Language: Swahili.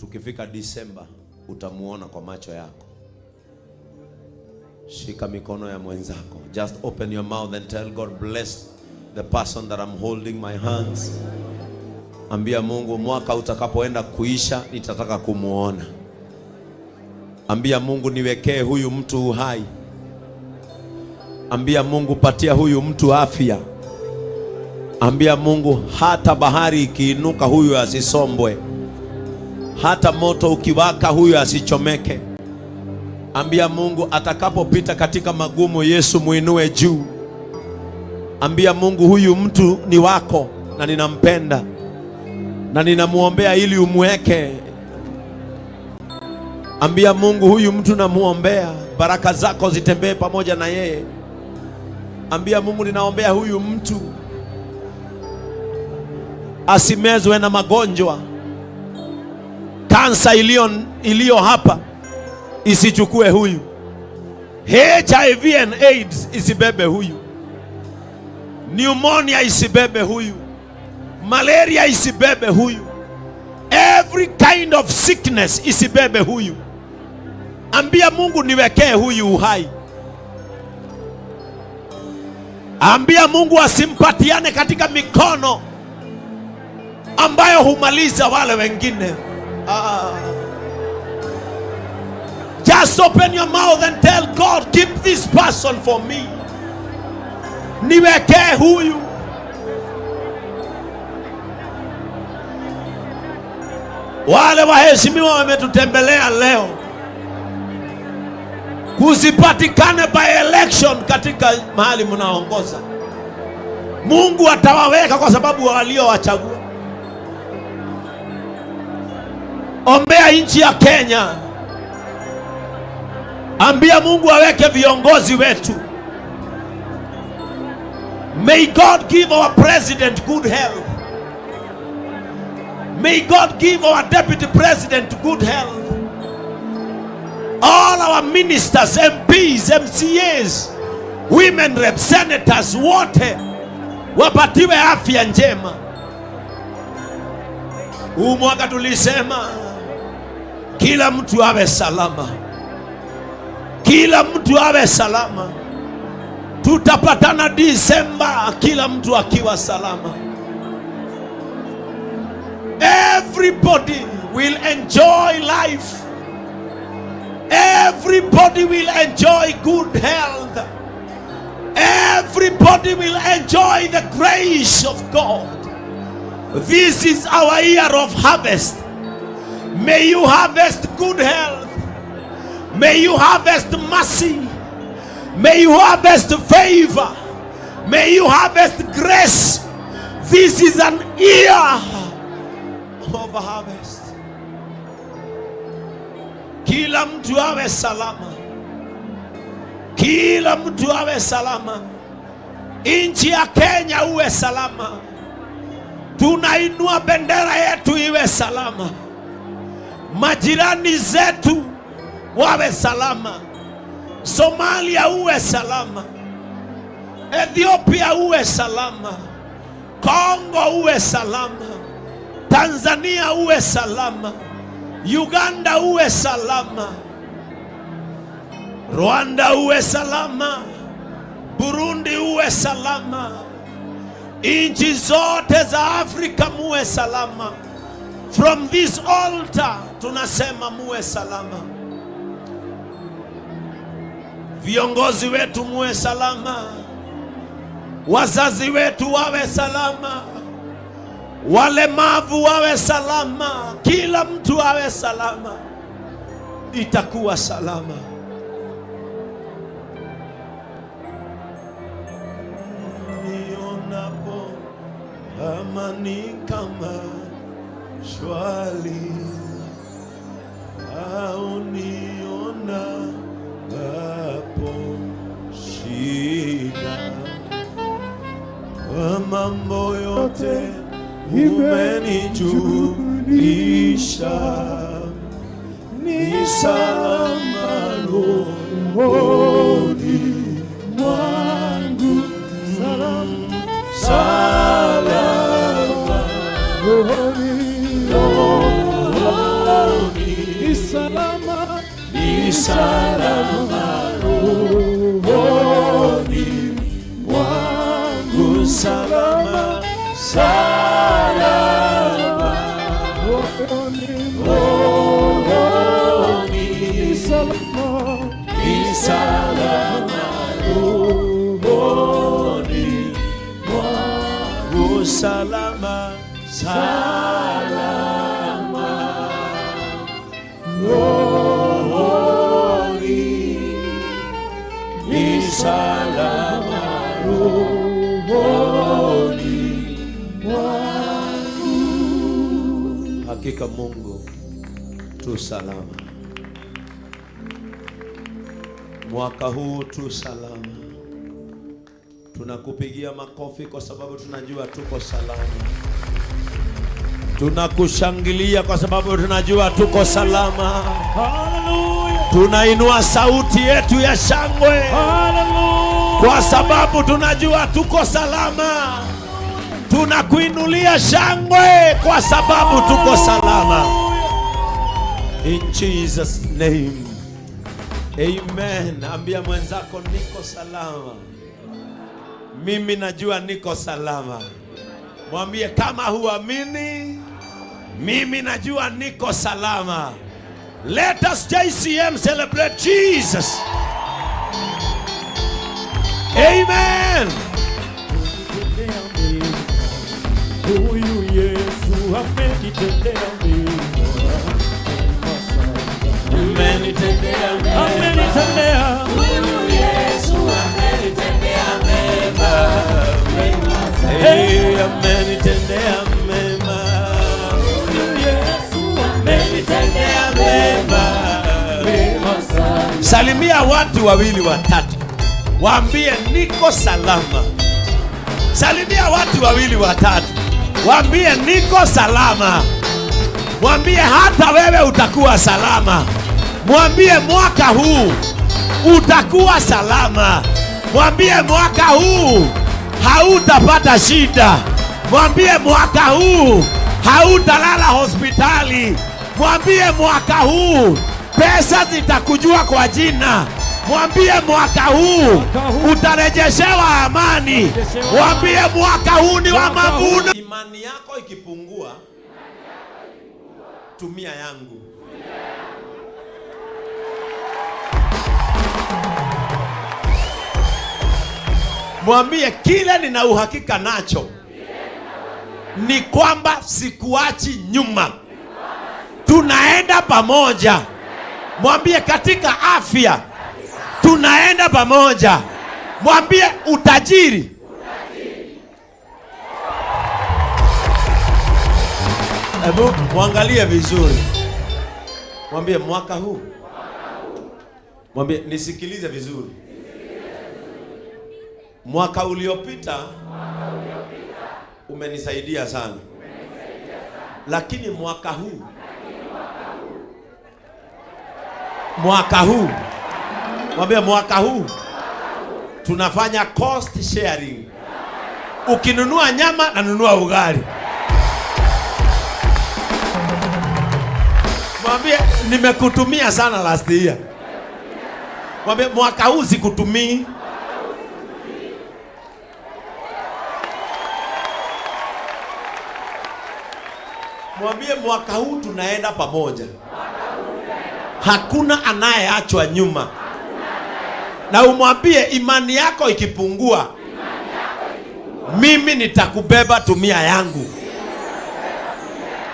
Tukifika Disemba utamuona kwa macho yako. Shika mikono ya mwenzako. Just open your mouth and tell God, bless the person that I'm holding my hands. Ambia Mungu, mwaka utakapoenda kuisha nitataka kumuona. Ambia Mungu, niwekee huyu mtu uhai. Ambia Mungu, patia huyu mtu afya. Ambia Mungu, hata bahari ikiinuka huyu asisombwe, hata moto ukiwaka huyu asichomeke. Ambia Mungu, atakapopita katika magumu, Yesu muinue juu. Ambia Mungu, huyu mtu ni wako na ninampenda na ninamuombea ili umweke. Ambia Mungu, huyu mtu namuombea, baraka zako zitembee pamoja na yeye. Ambia Mungu, ninaombea huyu mtu asimezwe na magonjwa, kansa iliyo hapa isichukue huyu, HIV and AIDS isibebe huyu, pneumonia isibebe huyu, malaria isibebe huyu, every kind of sickness isibebe huyu. Ambia Mungu, niwekee huyu uhai. Ambia Mungu asimpatiane katika mikono ambayo humaliza wale wengine. Ah. Just open your mouth and tell God, keep this person for me. Niwekee huyu. Wale waheshimiwa wametutembelea leo, kusipatikane by election katika mahali mnaongoza. Mungu atawaweka kwa sababu waliowachagua. Ombea nchi ya Kenya, ambia Mungu aweke viongozi wetu. May God give our president good health. May God give our deputy president good health. All our ministers, MPs, MCAs, women reps, senators, wote wapatiwe afya njema. Huu mwaka tulisema kila mtu awe salama, kila mtu awe salama. Tutapatana Disemba, kila mtu akiwa salama. Everybody will enjoy life. Everybody will enjoy good health. Everybody will enjoy the grace of God. This is our year of harvest. May you harvest good health. May you harvest mercy. May you harvest favor. May you harvest grace. This is an year of harvest. Kila mtu awe salama, kila mtu awe salama. Nchi ya Kenya uwe salama. Tunainua bendera yetu iwe salama, majirani zetu wawe salama, Somalia uwe salama, Ethiopia uwe salama, Kongo uwe salama, Tanzania uwe salama, Uganda uwe salama, Rwanda uwe salama, Burundi uwe salama, nchi zote za Afrika muwe salama. From this altar tunasema muwe salama, viongozi wetu muwe salama, wazazi wetu wawe salama, walemavu wawe salama, kila mtu awe salama, itakuwa salama. Nionapo amani kama shwari, au nionapo shida, mambo yote umenijulisha, ni salama rohoni mwangu, salama, salama rohoni. Salama rohoni mwangu, salama, salama rohoni, ni salama rohoni mwangu, salama, salama rohoni, ni salama rohoni mwangu. Hakika Mungu tu salama. Mwaka huu tu salama. Tunakupigia makofi kwa sababu tunajua tuko salama. Tunakushangilia kwa sababu tunajua tuko salama. Hallelujah. Tunainua sauti yetu ya shangwe Hallelujah. kwa sababu tunajua tuko salama. Tunakuinulia shangwe kwa sababu tuko salama. In Jesus' name. Amen. Ambia mwenzako, niko salama. Mimi najua niko salama. Mwambie kama huamini, mimi najua niko salama. Let us, JCM, celebrate Jesus. Amen. Huyu Yesu amenitendea mema. Amenitendea mema. Amenitendea. Yesu amenitendea mema. Hey, amenitendea mema. Yesu Amenitendea mema. mema sana. Salimia watu wawili watatu, waambie niko salama. Salimia watu wawili watatu, waambie niko salama. Mwambie hata wewe utakuwa salama. Mwambie mwaka huu utakuwa salama. Mwambie mwaka huu hautapata shida. Mwambie mwaka huu hautalala hospitali. Mwambie mwaka huu pesa zitakujua kwa jina. Mwambie mwaka huu utarejeshewa amani. Mwambie mwaka huu ni wa mavuno. Imani yako ikipungua, tumia yangu. Mwambie kile nina uhakika nacho ni kwamba sikuachi nyuma, tunaenda pamoja. Mwambie katika afya tunaenda pamoja. Mwambie utajiri. Hebu mwangalie vizuri, mwambie mwaka huu, mwambie nisikilize vizuri. Mwaka uliopita umenisaidia sana, lakini mwaka huu, mwambie mwaka huu tunafanya cost sharing. Ukinunua nyama nanunua ugali. Mwambie nimekutumia sana last year. Mwambie mwaka huu sikutumii. Mwambie mwaka huu tunaenda pamoja, hakuna anayeachwa nyuma. Na umwambie imani yako ikipungua, mimi nitakubeba, tumia yangu.